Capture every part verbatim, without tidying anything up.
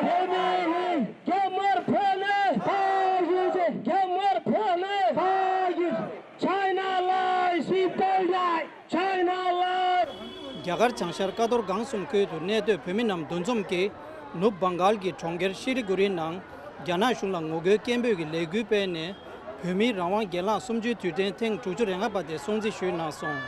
རྒྱ་དམར་ཕོ་ལས། རྒྱ་དམར་ཕོ་ལས། China lies, China lies. རྒྱ་གར་བྱང་ཤར་ཀ་རྡོར་སྒང་གསུམ་ཁུལ་དུ་གནས་སྡོད་བོད་མི་རྣམས་འདུ་འཛོམས་ཀྱིས་ནུབ་བྷང་གཱལ་གྱི་གྲོང་ཁྱེར་ཤི་ལི་གུ་རི་ནང་རྒྱ་ནག་གཞུང་ལ་ངོ་རྒོལ་སྐད་འབོད་ཀྱི་ལས་འགུལ་སྤེལ་ནས། བོད་མིའི་རང་དབང་སྒེར་ལངས་གསུམ་བཅུའི་དུས་དྲན་ཐེངས་དྲུག་ཅུ་རེ་ལྔ་པ་དེ་སྲུང་བརྩི་ཞུས་གནང་སོང་།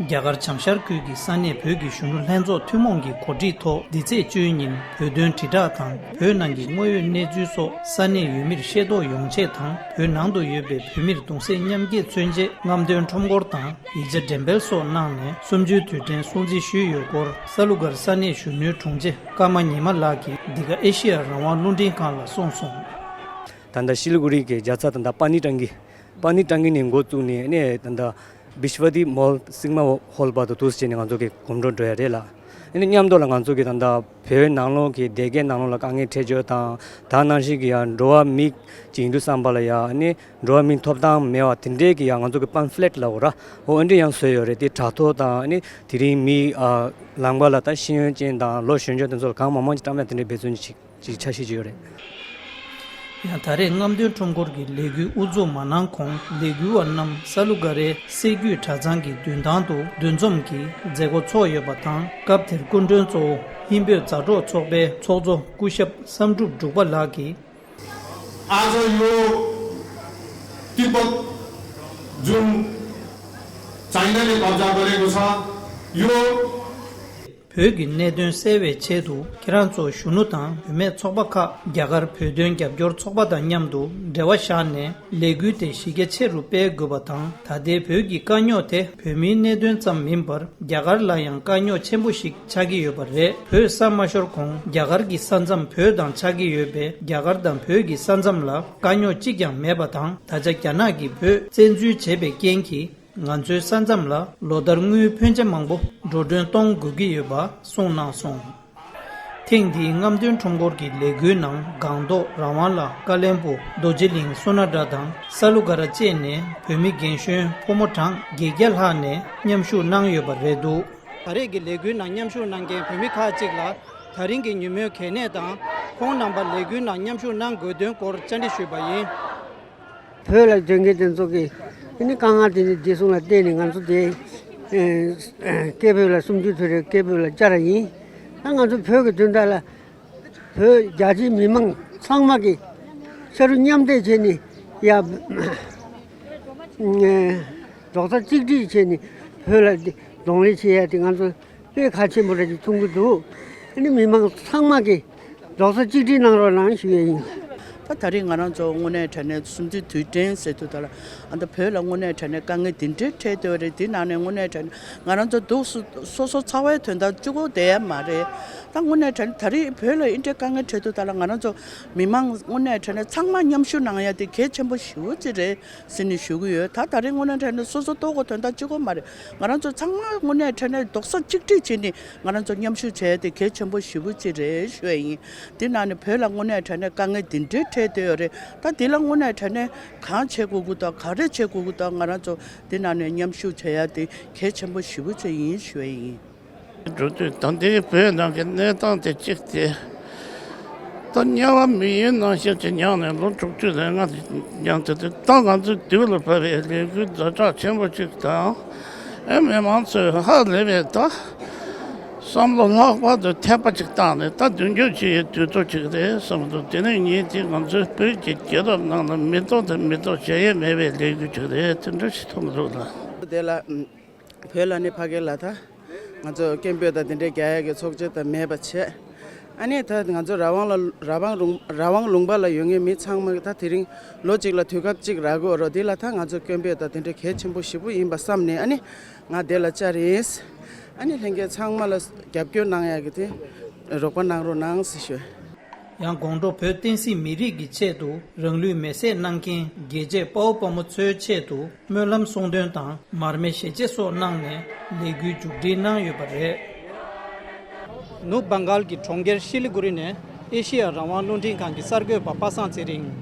རྒྱ་གར་བྱང་ཤར་ཁུལ་གྱི་ས་གནས་བོད་ཀྱི་གཞོན་ནུ་ལྷན་ཚོགས་ཐུན་མོང་གི་གོ་སྒྲིག་ཐོག་འདི་ཚེས་བཅུའི་ཉིན་བོད་དོན་དྲིལ་བསྒྲགས་དང་བོད་ནང་གི་དངོས་ཡོད་གནས་ཚུལ་སོགས་ས་གནས་ཡུལ་མིར་ཤེས་རྟོགས་ཡོང་ཆེད་དང་བོད་ནང་དུ་ཡོད་པའི་བོད་མིར་གདུང་སེམས་མཉམ་སྐྱེད་མཚོན་ཆེད་རྔམ་སྟོན་ཁྲོམ་སྐོར་དང་ཡིག་ཆ་འགྲེམས་སྤེལ་སོགས་གནང་ནས་གསུམ་བཅུའི་དུས་དྲན་སྲུང་བརྩི་ཞུས་ཡོད་སྐོར་ས་ལུ་སྒར་ས་གནས་གཞོན་ནུའི་དྲུང་ཆེ་ཀརྨ་ཉི་མ་ལགས་ཀྱིས་འདི་ག་ཨེ་ཤི་ཡ་རང་དབང་རླུང་འཕྲིན་ཁང་ལ་གསུངས་སོང་། ད་ལྟ་ཤི་ལི་གུ་རི་གི་རྒྱལ་ས་ད་ལྟ་པ་ནི་ཏང་གི་པ་ནི་ཏང་གི་ནས་འགོ་བཙུགས་ནས་ནས་ད་ལྟ་བིཤ་ཝ་དི་མོལ་སིག་མ་ཧོལ་བར་དུ་འདུག་སེ་བྱས་ནས་ང་ཚོ་གི་གོམ་བགྲོད་འགྲོ་ཡ་རེད་ལ། ཨ་ནི་མཉམ་དུ་ལ་ང་ཚོ་གི་ད་ལྟ་བོད་ནང་ལོགས་ཀྱི་སྡེ་དགེ་ནང་ལོགས་ལ་དཀའ་ངལ་འཕྲད་ཕྱོགས་དང་ད་ནང་བཞིན་གྱི་ཡང་འགྲོ་བ་མི་ཅིག་ཡིན་དུས་བསམ་པ་ལ་ཡ་ཨ་ནི་འགྲོ་བ་མི་ཐོབ་ཐང་མེད་པ་དེ་འདྲས་ཀྱི་ཡ་ང་ཚོ་གི་པམ་ཕ་ལེ་ཊི་ལ་འོ་ར་འོ་ཨ་འདྲས་ཡང་བཟོས་ཡོད་རེད། དེ་དྲ་ཐོག་དང་ཨ་ནི་དེ་རིང་མི་ཨ་ལངས་པ་ལ་ད་ཤེས་ཡོན་ཅན་དང་ལོ་གཞོན་ཆུང་དེ་ཚོ་ལ་གང་མང་མང་ཅིག་བཀྲམ་ཡ་དེ་འདྲས་འབད་བརྩོན་ཅིག་ཅིག་འཆར་གཞི་ཅིག་ཡོད་རེད། ཡང་ད་རེས་རྔམ་སྟོན་ཁྲོམ་སྐོར་གྱི་ལས་འགུལ་དབུ་འཛུགས་མ་གནང་གོང་ལས་འགུལ་བ་རྣམས་ས་ལུ་སྒར་རའི་སྲིད་བརྒྱུད་གྲྭ་ཚང་གི་མདུན་ཐང་དུ་འདུ་འཛོམས་ཀྱིས་མཛད་སྒོ་ཚོགས་ཡོད་པ་དང་སྐབས་དེར་སྐུ་མགྲོན་གཙོ་བོ་ཧིན་བོད་མཛའ་གྲོགས་ཚོགས་པའི་ཚོགས་གཙོ་སྐུ་ཞབས་བསམ་གྲུབ་འབྲུག་པ་ལགས་ཀྱིས། आज यो तिब्बत जुन चाइनाले कब्जा गरेको छ, यो བོད་ཀྱི་གནད་དོན་སེལ་བའི་ཆེད་དུ་ཁྱེད་རང་ཚོ་གཞོན་ནུ་དང་བུད་མེད་ཚོགས་པ་ཁག་རྒྱ་གར་བོད་དོན་རྒྱབ་སྐྱོར་ཚོགས་པ་དང་མཉམ་དུ་འབྲེལ་བ་བཞག་ནས་ལས་འགུལ་དེ་གཞི་རྒྱ་ཆེ་རུ་སྤེལ་དགོས་པ་དང་། ད་ལྟའི་བོད་ཀྱི་དཀའ་རྙོག་དེ་བོད་མིའི་གནད་དོན་ཙམ་མིན་པར་རྒྱ་གར་ལ་ཡང་དཀའ་རྙོག་ཆེན་པོ་ཞིག་ཆགས་ཀྱི་ཡོད་པ་རེད། བོད་ས་མ་ཤོར་གོང་རྒྱ་གར་གྱི་ས་མཚམས་བོད་དང་ཆགས་ཀྱི་ཡོད་པས་རྒྱ་གར་དང་བོད་ཀྱི་ས་མཚམས་ལ་དཀའ་རྙོག་གཅིག་ཀྱང་མེད་པ་དང་། ད་ཆ་རྒྱ་ནག་གིས་བོད་བཙན་འཛུལ་བྱས་པའི་རྐྱེན་གྱིས། ང་ཚོའི་ས་མཚམས་ལ་ལོ་ལྟར་དངུལ་ཕོན་ཆེ་མང་པོ་འགྲོ་གྲོན་གཏོང་དགོས་ཀྱི་ཡོད་པ་གསུངས་གནང་སོང་། ཐེངས་འདིའི་རྔམ་སྟོན་ཁྲོམ་སྐོར་གྱི་ལས་འགུལ་ནང་སྒང་ཏོག་རང་དབང་ལ་ཀ་བློན་སྦུག་རྡོ་རྗེ་གླིང་སོ་ན་སྒྲ་དང་ས་ལུ་སྒར་བཅས་ནས་བོད་མི་རྒན་གཞོན་ཕོ་མོ་གྲངས་བརྒྱད་བརྒྱ་ལྷག་ནས་མཉམ་ཞུགས་གནང་ཡོད་པ་རེད་འདུག་ད་རེས་ཀྱི་ལས་འགུལ་ནང་མཉམ་ཞུགས་གནང་མཁན་བོད་མི་ཁག་ཅིག་ལ་ད་རིང་གི་ཉིན་མོའི་གལ་གནད་དང་ཁོང་རྣམ་པ་ལས་འགུལ་ནང་མཉམ་ཞུགས་གནང་དགོས་དོན་སྐོར་བཅར་འདྲི་ཞུས་པ་ཡིན། བོད་ལ་སྡོད་མཁན་དེ་ཚོ་གིས་ཨ་ནི་དཀའ་ངལ་དེ་ནི་བདེ་སྲུང་ལ་བརྟེན་ནས་ང་ཚོ་དེ་ཨེ་སྐད་འབོད་ལ་གསུམ་བཅུའི་དུས་དྲན་སྐད་འབོད་ལ་བཅར་བ་ཡིན། ད་ང་ཚོ་བོད་ཀྱི་དོན་དག་ལ་བོད་རྒྱ་ཆེའི་མི་མང་ཚང་མ་གིས་ཕྱར་གྲུ་མཉམ་འདེགས་བྱས་ནས་ཡ་ཨེ་རྡོག་རྩ་གཅིག་སྒྲིལ་བྱས་ནས་བོད་ལ་གདོང་ལེན་བྱེད་ཡ་དེ་ང་ཚོ་དཔེ་ཁག་ཆེན་པོ་རེད་ཅེས་མཐོང་གི་འདུག་ཨ་ནི་མི་མང་ཚང་མ་གིས་རྡོག་རྩ་གཅིག་སྒྲིལ་གནང་རོགས་གནང་ཞུ་ཡས་ཡིན། ད་ད་རེས་ང་རང་ཚོ་དངོས་གནས་དྲང་གནས་གསུམ་བཅུའི་དུས་དྲན་ཟེར་དུས་ད་ལ་ཨ་ད་བོད་ལ་དངོས་གནས་དྲང་གནས་དཀའ་ངལ་འདི་འདྲའི་འཕྲད་བསྡད་པ་རེད། འདི་ནང་ནས་དངོས་གནས་དྲང་གནས་ང་རང་ཚོ་འདུག་སོ་སོ་སོ་ཚ་བའི་དོན་དག་གཅིག་པོ་བསྡད་ཡ་མ་རེད། ད་དངོས་གནས་དྲང་གནས་ད་རེས་བོད་ལ་འདི་འདྲའི་དཀའ་ངལ་འཕྲད་དུས་ད་ལ་ང་རང་ཚོ་མི་མང་དངོས་གནས་དྲང་གནས་ཚང་མ་མཉམ་ཞུགས་གནང་ཡ་དེ་གལ་ཆེན་པོ་ཞེ་པོ་ཅིག་རེད། ཟེར་ནས་ཞུ་གི་ཡོད། ད་ད་རེས་དངོས་གནས་དྲང་གནས་སོ་སོ་ལྟོ་གོས་དོན་དག་གཅིག་པོ་མ་རེད། ང་རང་ཚོ་ཚང་མ་དངོས་གནས་དྲང་གནས་རྡོག་རྩ་གཅིག་སྒྲིལ་བྱས་ནས་ང་རང་ཚོ་མཉམ་ཞུགས་བྱས་ཏེ་གལ་ཆེན་པོ་ཞེ་པོ་ཅིག་རེད་ཞུ་ཡ་ཡིན། འདི་ནང་ནས་བོད་ལ་དངོས་གནས་དྲང་གནས་དཀའ་ངལ་འདི་འདྲའི་འཕྲད་བསྡད་ཡོད་རེད། ད་འདི་ལ་དངོས་གནས་དྲང་གནས་གང་བྱེད་དགོས་ཀྱི་འདུག་ག་རེ་བྱེད་དགོས་ཀྱི་འདུག་ང་རང་ཚོ་འདི་ནང་ནས་མཉམ་ཞུགས་བྱེད་ཡ་དེ་གལ་ཆེན་པོ་ཞེ་པོ་ཅིག་ཡིན་ཞུ་ཡ་ཡིན། འགྲོ་དུས་ད་ལྟའི་བོད་ནང་གི་གནས་སྟངས་དེ་གཅིག་སྟེ། ད་དམྱལ་བ་མི་ཡུལ་ནང་བཞིན་གྱི་མྱངས་ནས་ལོ་དྲུག་ཅུ་རེ་ལྔ་མྱངས་ཏེ། ད་ང་ཚོའི་དུས་ལ་བབ་པའི་ལས་འགུལ་ཛ་དྲག་ཆེན་པོ་གཅིག་དང་། ཨེ་མི་མང་ཚོས་ཧ་ལས་པའི་ད་བསམ་བློ་ལྷག་པར་དུ་ཐེབས་པ་གཅིག་བཏང་ནས་ད་མདུན་སྐྱོད་བྱེད་ཡའི་དུས་ཚོད་ཅིག་རེད་བསམ་འདུག་དེ་ནས་ངས་དེ་ང་ཚོའི་བོད་ཀྱི་རྒྱལ་རབས་ནང་ལ་མི་ཐོག་དང་མི་ཐོག་བྱེད་ཡས་མེད་པའི་ལས་འགུལ་ཅིག་རེད། དེ་འདྲ་ཞིག་མཐོང་གི་འདུག་ལ། དེ་ལ། བོད་ལ་ནི་ཕ་གི་ལ་ད་ང་ཚོ་སྐད་འབོད་དང་དེ་འདྲའི་རྒྱག་ཡ་གི་ཚོགས་ཆེན་དང་མེད་པ་བྱས། ཨ་ནི་ད་ང་ཚོ་ར་ཝང་ལ་ར་ཝང་ལུང་ར་ཝང་ལུང་པ་ལ་ཡོད་མཁན་མི་ཚང་མ་གི་ད་དེ་རིང་ལོ་གཅིག་ལ་དུས་སྐབས་གཅིག་རག་གི་ཡོད་རེད། དེ་ལ་ད་ང་ཚོ་སྐད་འབོད་དང་དེ་འདྲའི་གལ་ཆེན་པོ་ཞེ་པོ་ཡིན་པ་བསམ་ནས་ཨ་ནི་ང་དེ་ལ་བཅར་ཡིན། ཨ་ནི་ལྷན་རྒྱས་ཚང་མ་ལ་རྒྱབ་སྐྱོར་གནང་ཡ་གི་དེ་རོགས་པ་གནང་རོགས་གནང་ཟེར་ཞུ། ཡང་དགོང་དྲོ་བོད་བསྟན་སྲིད་མི་རིགས་ཀྱི་ཆེད་དུ་རང་ལུས་མེ་སྲེག་གནང་མཁན་རྒྱལ་གཅེས་དཔའ་བོ་དཔའ་མོ་ཚོའི་ཆེད་དུ་སྨོན་ལམ་གསུང་འདོན་དང་མར་མེ་ཞལ་འབྱེད་སོགས་གནང་ནས་ལས་འགུལ་མཇུག་སྒྲིལ་གནང་ཡོད་པ་རེད། ནུབ་བྷང་གཱལ་གྱི་གྲོང་ཁྱེར་ཤི་ལི་གུ་རི་ནས་ཨེ་ཤི་ཡ་རང་དབང་རླུང་འཕྲིན་ཁང་གི་གསར་འགོད་པ་པ་སངས་ཚེ་རིང་